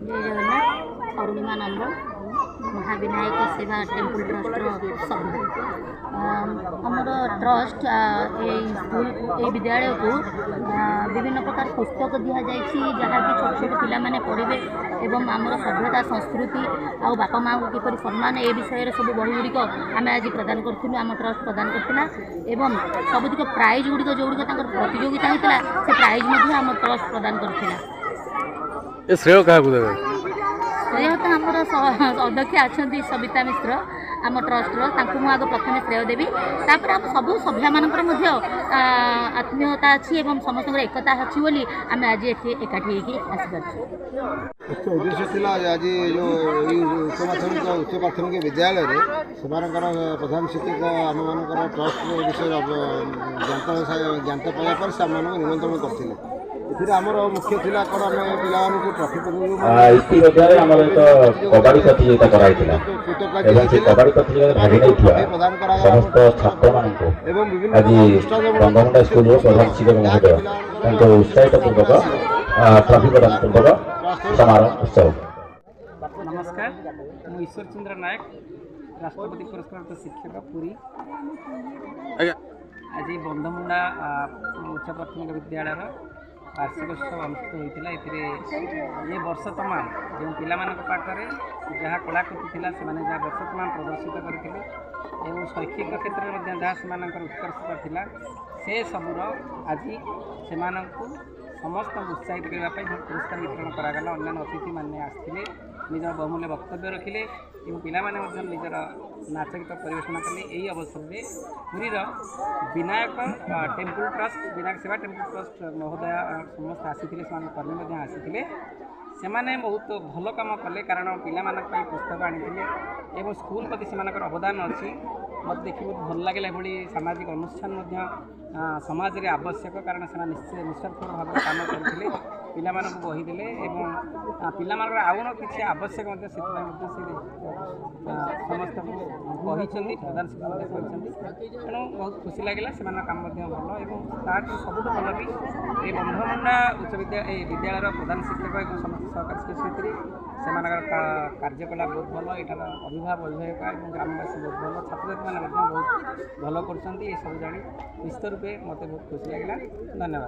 ଜୟ ଜଗନ୍ନାଥ। ଅରୁଣିମା ନନ୍ଦ, ମହାବିନାୟକ ସେବା ଟେମ୍ପଲ ଟ୍ରଷ୍ଟର ସଭ୍ୟ। ଆମର ଟ୍ରଷ୍ଟ ଏଇ ସ୍କୁଲକୁ, ଏଇ ବିଦ୍ୟାଳୟକୁ ବିଭିନ୍ନ ପ୍ରକାର ପୁସ୍ତକ ଦିଆଯାଇଛି, ଯାହାକି ଛୋଟ ଛୋଟ ପିଲାମାନେ ପଢ଼ିବେ ଏବଂ ଆମର ସଭ୍ୟତା, ସଂସ୍କୃତି ଆଉ ବାପା ମାଆଙ୍କୁ କିପରି ସମ୍ମାନ, ଏ ବିଷୟରେ ସବୁ ବହି ଗୁଡ଼ିକ ଆମେ ଆଜି ପ୍ରଦାନ କରିଥିଲୁ, ଆମ ଟ୍ରଷ୍ଟ ପ୍ରଦାନ କରିଥିଲା। ଏବଂ ସବୁତିକ ପ୍ରାଇଜ୍ ଗୁଡ଼ିକ, ଯେଉଁଗୁଡ଼ିକ ତାଙ୍କର ପ୍ରତିଯୋଗିତା ହେଇଥିଲା, ସେ ପ୍ରାଇଜ୍ ମଧ୍ୟ ଆମ ଟ୍ରଷ୍ଟ ପ୍ରଦାନ କରିଥିଲା। ଏ ଶ୍ରେୟ କାହାକୁ ଦେବେ? ଶ୍ରେୟ ତ ଆମର ଅଧ୍ୟକ୍ଷା ଅଛନ୍ତି ସବିତା ମିଶ୍ର, ଆମ ଟ୍ରଷ୍ଟର, ତାଙ୍କୁ ମୁଁ ଆଗ ପ୍ରଥମେ ଶ୍ରେୟ ଦେବି। ତାପରେ ଆମ ସବୁ ସଭ୍ୟମାନଙ୍କର ମଧ୍ୟ ଆତ୍ମୀୟତା ଅଛି ଏବଂ ସମସ୍ତଙ୍କର ଏକତା ଅଛି ବୋଲି ଆମେ ଆଜି ଏଠି ଏକାଠି ହେଇକି ଆସିପାରିଛୁ। ମୁଖ୍ୟ ଉଦ୍ଦେଶ୍ୟ ଥିଲା ଆଜି ଯେଉଁ ଏଇ ଉଚ୍ଚ ପ୍ରାଥମିକ ବିଦ୍ୟାଳୟରେ ସେମାନଙ୍କର ପ୍ରଧାନ ଶିକ୍ଷକ ଆମମାନଙ୍କର ଟ୍ରଷ୍ଟ ବିଷୟରେ ଜ୍ଞାତ ପାଇବା ପରେ ସେ ଆମମାନଙ୍କୁ ନିମନ୍ତ୍ରଣ କରିଥିଲେ। ଏଥିରେ ଆମର ମୁଖ୍ୟ ଥିଲା କ'ଣ, ଆମେ ପିଲାମାନଙ୍କୁ ଟ୍ରଫି ଇତିମଧ୍ୟରେ ଆମର ଏକ କବାଡ଼ି ପ୍ରତିଯୋଗିତା କରାଯାଇଥିଲା ଏବଂ ସେ କବାଡ଼ି ପ୍ରତିଯୋଗିତାରେ ଭାଗ ନେଇଥିବା ସମସ୍ତ ଛାତ୍ରମାନଙ୍କୁ ଏବଂ ବିଭିନ୍ନ ଆଜି ବନ୍ଧମୁଣ୍ଡା ସ୍କୁଲର ପ୍ରଧାନ ଶିକ୍ଷକ ମହୋଦୟ ତାଙ୍କୁ ଉତ୍ସାହିତ ପୂର୍ବକ ଟ୍ରଫି ପ୍ରଦାନ ପୂର୍ବକ ସମାରୋହ ଉତ୍ସବ। ନମସ୍କାର, ମୁଁ ଈଶ୍ୱର ଚନ୍ଦ୍ର ନାୟକ, ରାଷ୍ଟ୍ରପତି ପୁରସ୍କୃତ ଶିକ୍ଷକ, ପୁରୀ। ଆଜ୍ଞା। ଆଜି ବନ୍ଧମୁଣ୍ଡା ଉଚ୍ଚ ପ୍ରାଥମିକ ବିଦ୍ୟାଳୟର ବାର୍ଷିକ ଉତ୍ସବ ଅନୁଷ୍ଠିତ ହୋଇଥିଲା। ଏଥିରେ ଏ ବର୍ଷ ତମାମ ଯେଉଁ ପିଲାମାନଙ୍କ ପାଖରେ ଯାହା କଳାକୃତି ଥିଲା, ସେମାନେ ଯାହା ବର୍ଷ ତମାମ ପ୍ରଦର୍ଶିତ କରିଥିଲେ ଏବଂ ଶୈକ୍ଷିକ କ୍ଷେତ୍ରରେ ମଧ୍ୟ ଯାହା ସେମାନଙ୍କର ଉତ୍କର୍ଷତା ଥିଲା, ସେ ସବୁର ଆଜି ସେମାନଙ୍କୁ ସମସ୍ତଙ୍କୁ ଉତ୍ସାହିତ କରିବା ପାଇଁ ପୁରସ୍କାର ବିତରଣ କରାଗଲା। ଅନ୍ୟାନ୍ୟ ଅତିଥିମାନେ ଆସିଥିଲେ, ନିଜର ବହୁମୂଲ୍ୟ ବକ୍ତବ୍ୟ ରଖିଲେ ଏବଂ ପିଲାମାନେ ମଧ୍ୟ ନିଜର ନାଚ ଗୀତ ପରିବେଷଣ କଲେ। ଏହି ଅବସରରେ ପୁରୀର ବିନାୟକ ଟେମ୍ପୁଲ ଟ୍ରଷ୍ଟ, ବିନାୟକ ସେବା ଟେମ୍ପୁଲ ଟ୍ରଷ୍ଟ ମହୋଦୟ ସମସ୍ତେ ଆସିଥିଲେ, ସେମାନଙ୍କ କର୍ମୀ ମଧ୍ୟ ଆସିଥିଲେ। ସେମାନେ ବହୁତ ଭଲ କାମ କଲେ, କାରଣ ପିଲାମାନଙ୍କ ପାଇଁ ପୁସ୍ତକ ଆଣିଥିଲେ ଏବଂ ସ୍କୁଲ ପ୍ରତି ସେମାନଙ୍କର ଅବଦାନ ଅଛି। ମୋତେ ଦେଖି ବହୁତ ଭଲ ଲାଗିଲା। ଏଭଳି ସାମାଜିକ ଅନୁଷ୍ଠାନ ମଧ୍ୟ ସମାଜରେ ଆବଶ୍ୟକ, କାରଣ ସେମାନେ ନିଶ୍ଚୟ ନିସ୍ୱାର୍ଥପର ଭାବରେ କାମ କରୁଥିଲେ, ପିଲାମାନଙ୍କୁ ବହି ଦେଲେ ଏବଂ ପିଲାମାନଙ୍କର ଆଉ କିଛି ଆବଶ୍ୟକ ମଧ୍ୟ, ସେଥିପାଇଁ ମଧ୍ୟ ସେ ସମସ୍ତଙ୍କୁ କହିଛନ୍ତି, ପ୍ରଧାନ ଶିକ୍ଷକ ମଧ୍ୟ କହିଛନ୍ତି। ତେଣୁ ବହୁତ ଖୁସି ଲାଗିଲା। ସେମାନଙ୍କ କାମ ମଧ୍ୟ ଭଲ ଏବଂ ତାଠୁ ସବୁଠୁ ଭଲ ବି ଏ ବନ୍ଧମୁଣ୍ଡା ଉଚ୍ଚ ବିଦ୍ୟା ଏ ବିଦ୍ୟାଳୟର ପ୍ରଧାନ ଶିକ୍ଷକ ଏବଂ ସମସ୍ତ ସହକାରୀ ଶିକ୍ଷୟିତ୍ରୀ, ସେମାନଙ୍କର କାର୍ଯ୍ୟକଳାପ ବହୁତ ଭଲ। ଏଠାର ଅଭିଭାବକ, ଅଭିଭାବିକା ଏବଂ ଗ୍ରାମବାସୀ ବହୁତ ଭଲ, ଛାତ୍ରଛାତ୍ରୀମାନେ ମଧ୍ୟ ବହୁତ ଭଲ କରୁଛନ୍ତି। ଏସବୁ ଜାଣି ନିଶ୍ଚିତ ରୂପେ ମୋତେ ବହୁତ ଖୁସି ଲାଗିଲା। ଧନ୍ୟବାଦ।